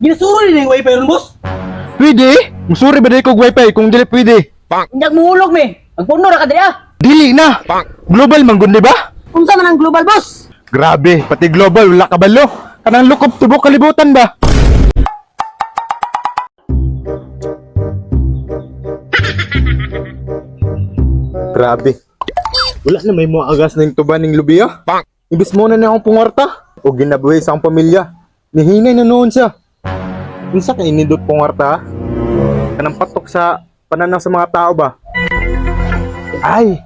Ginasuro ni yung wifi ron, boss. Pwede? Musuri ba kog wifi kung dili pwede? Unyag muhulog mi. Magpuno ra ka diri ah. Dili na. Global man gud, di ba? Unsa man ang global, boss? Grabe, pati global wala kabalo. Kanang lukop tubok kalibutan ba? Grabe. Wala na may mga agas na yung tuba ning lubi ah. Ibis mo na niya akong pungwarta. O ginabuhi sa akong pamilya. Nihinay na noon siya. Unsa ka inindot pungwarta ah? Kanang patok sa pananaw sa mga tao ba? Ay!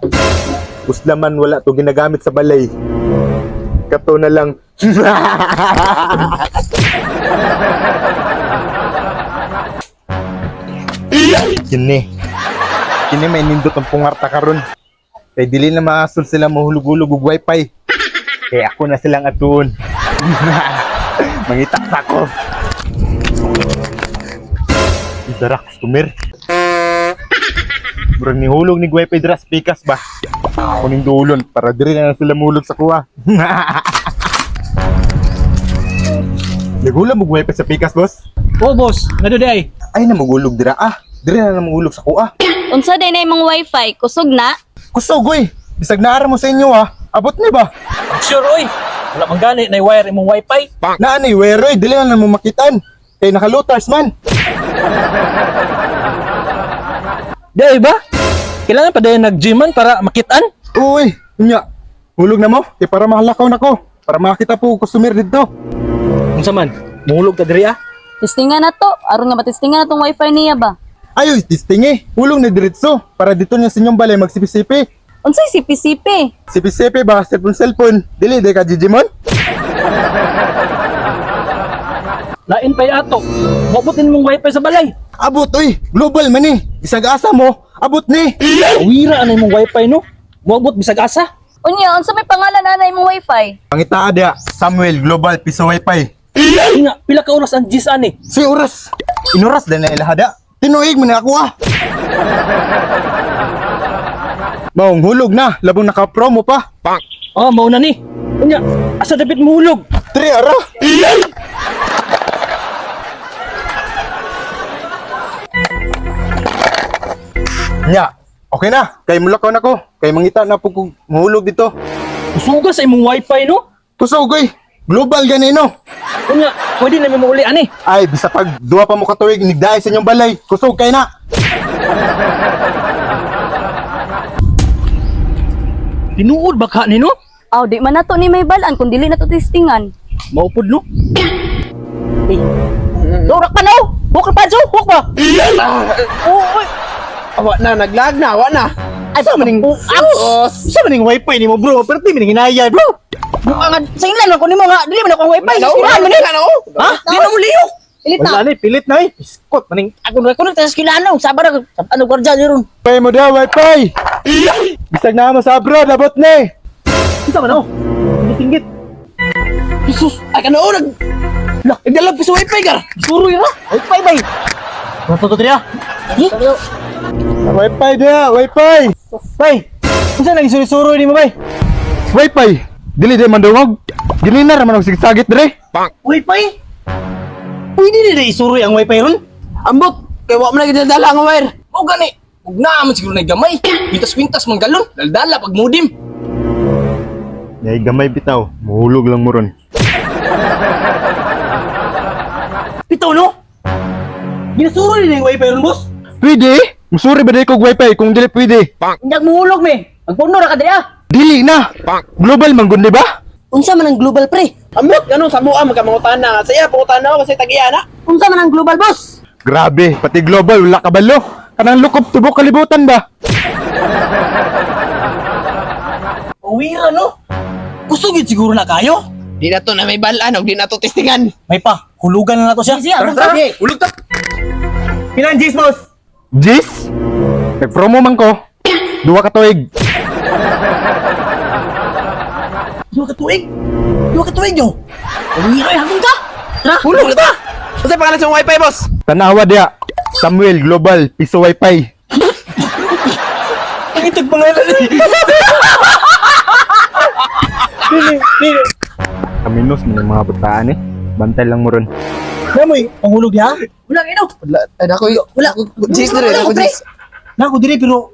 Uslaman wala to ginagamit sa balay. Kato na lang. Kini. Kini may nindot ang pungarta karon. Kay dili na maasol sila mahulog-hulog og wifi. Kay ako na silang atuon. Mangita sa ko. Dara customer. Murag nihulog ni wifi dira sa pikas ba? Ako ning dulon para diri na lang sila mulog sa kuha. Naghulam og wifi sa pikas, boss? Oh, boss. Ngano di ay? Ay na magulog dira ah. Diri na lang magulog sa kuha. Unsa day na imong wifi? Kusog na? Kusog oy. Bisag naara mo sa inyo ah. Abot ni ba? Sure, oy. Wala man gani na wire imong wifi. Naa ni weroy, dili na lang mo makitan. Kay nakalutars man. Di ay ba? Kailangan pa dayon nag-gym man para makitaan. Uy, unya. Hulog na mo kay para mahalakaw nako. Para makita po customer didto. Unsa man? Muhulog ta diri ah. Testingan na to. Aron nga matestingan na tong wifi niya ba? Ayoy, testing eh. Hulog na diretso para dito niya sa inyong balay magsipisipi. Unsay CPCP? Sipi-sipi ba? Cellphone cellphone. Dili di ka Gigimon? Lain pa ato. Mobutin mong wifi sa balay. Abot oy, global man eh. Bisag asa mo, abot ni. Wira ana imong wifi no. Moabot bisag asa. Unya, unsa may pangalan ana imong wifi? Pangitaa dia, Samuel Global Piso Wi-Fi. Inga, pila ka oras ang gis ani? Si oras. Inuras din na ilahada. Tinuig man na ako ah. Maong hulog na, labong naka-promo pa. Oh, mao na ni. Unya, asa dapit muhulog? Tri ara. Nya, okay na. Kay mulakaw na ko. Kay mangita na po kung muhulog dito. Kusuga sa imong wifi no. Kusog oy. Global gani no. Unya, pwede na mi mauli ani. Ay, bisa pag duwa pa mo katuig nigdaay sa inyong balay. Kusog kay na. Tinuod ba ka ni no? Aw, di man nato ni may balan kung dili na to testingan. Maupod no. Durak pa no. Huk pa jo, huk ba? Oh, oy. Awa na, naglag na, awa na. Ay, sa maning Sus! Sa maning wifi nimo bro, pero di maning hinayad bro. Mukha nga sa inlan ko nimo nga dili man ako ang wifi. Ano? Eskwelahan man ni. Ano? Ha? Di na mo liyo. Pilit na. Wala ni, pilit na eh. Biskot maning Ako na kuno sa eskwelahan no. Sabar ako sa ano gwardiya ni ron. Wifi mo daw, wifi. Bisag na mo sa abroad, abot ni. Unsa man oh? Tingit. Jesus! Ay, kano, nag... Lah, nagdalag pa sa wifi, gar! Suroy ra. Wifi bay. Toto to ah. Wifi dia, wifi. Bay. Unsa nang isuri-suroy nimo bay? Wifi. Dili di man dungog. Gilina ra man og sigsagit dire. Wifi? Pwede na isuroy ang wifi ron? Ambot! Kay wa man na ginadala ang wire. O gani, ug naa man siguro na gamay. Kwintas-kwintas man galon, daldala pag mudim. Yay gamay bitaw, muhulog lang mo ron. Bitaw no? Ginasuro ni yung wifi ron, boss. Pwede? Musuri ba kog wifi kung dili pwede? Unyag muhulog mi. Magpuno ra ka diri ah. Dili na. Global man gud di ba? Unsa man ang global pre? Ambot! Ano, sa mua, magkamangutana nga. Saya, pangutana ako kasi tagiya na. Unsa man ang global, boss? Grabe, pati global wala kabalo. Kanang lukop tubok kalibutan ba? Uwira no? Kusugid siguro na kayo. Di na to na may balaan, og di na to testingan. May pa, hulugan na nato siya. Siya, Tara, tara, ulog ta. Pilang G's, boss? Jis? Nagpromo man ko. Duha ka tuig. Duha ka tuig. Duha ka tuig yo. Uwira eh, hanggang ka. Tara, Hulog na! Kasi pangalan sa wifi, boss! Tanawa dia. Samuel Global Piso Wifi. Ang itag pangalan eh. Dili, dili. Kaminos man yung mga bataan eh. Bantay lang mo ron. Namoy, panghulog diha. Wala kayo. Wala, ay nako, wala. Jis na rin, ako Pre. jis. Na ako diri pero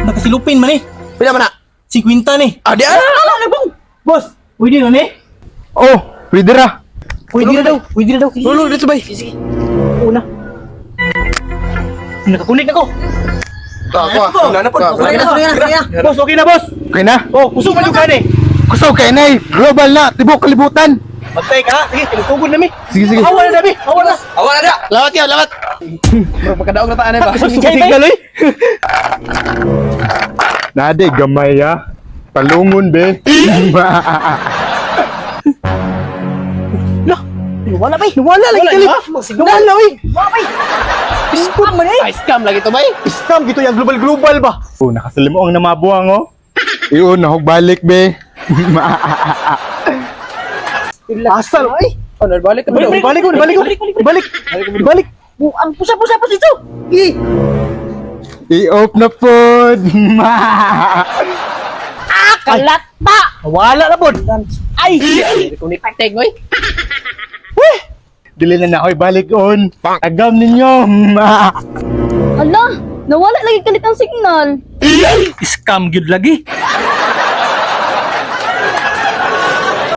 nakasilupin man eh. Pila man na? 50 ni. Ah, di ah. Ala na bong. Boss, pwede na ni? Oh, pwede ra. Pwede na daw, pwede na daw. Tulog dito bay. Una. Nakakunik ako. Ako ah. Wala na po. Okay na, okay na, okay na. Boss, okay na boss. Okay na? Oh, kusog man yung kani. Kusog kay nay. Global na, tibok kalibutan. Bantay ka ha. Sige, tinutugod na mi. Sige, sige. Awa na dami. Awa na. Awa na da. Lawat ya, lawat. Bro, pagkadaog na taan ba? Signal oy. Nade gamay ah. Palungon be. Lah, Wala bay. nawala lagi Wala, kali. ha? Nawala oy. Wala bay. Scam man eh. Ay, scam lagi to bay. Scam gito yung global global ba? Oh, nakasalimuang na mabuang oh. Iyon, nahugbalik be. Asal. Oh, balik ka Balik, balik, balik, balik, balik, balik. Buang pusa-pusa pa dito. Eh, I-off na pod. ah, kalata. Wala na pod. Ay. Connecting oy. Dili na na ako'y balik on. Agam ninyo. Ala, nawala lagi kalit ang signal. Scam gyud lagi.